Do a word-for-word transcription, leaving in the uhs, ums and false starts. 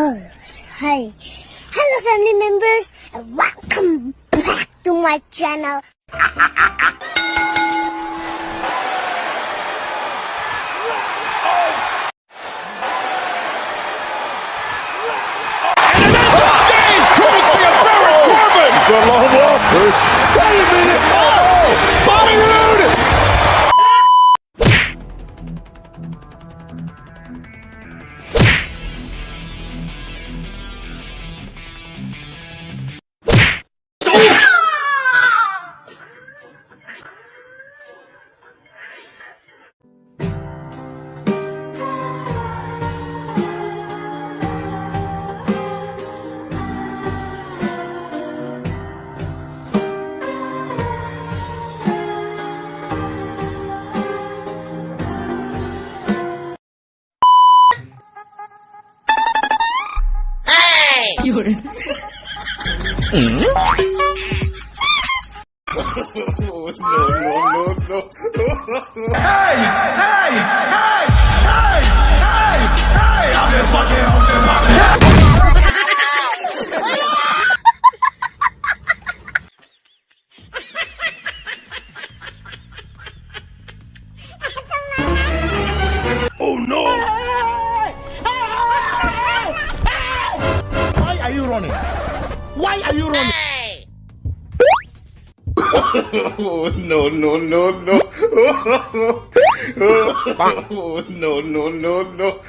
Oh, hi. Hello, family members, and welcome back to my channel. Days courtesy of Baron Corbin. The lone wolf. Wait a minute. Oh, Bobby Roode. Hey, hey, hey, hey, hey, hey, I've been fucking hoes in my Oh no! Why are you running? Why are you running? Oh, no, no, no, no. Oh, no, no, no, no.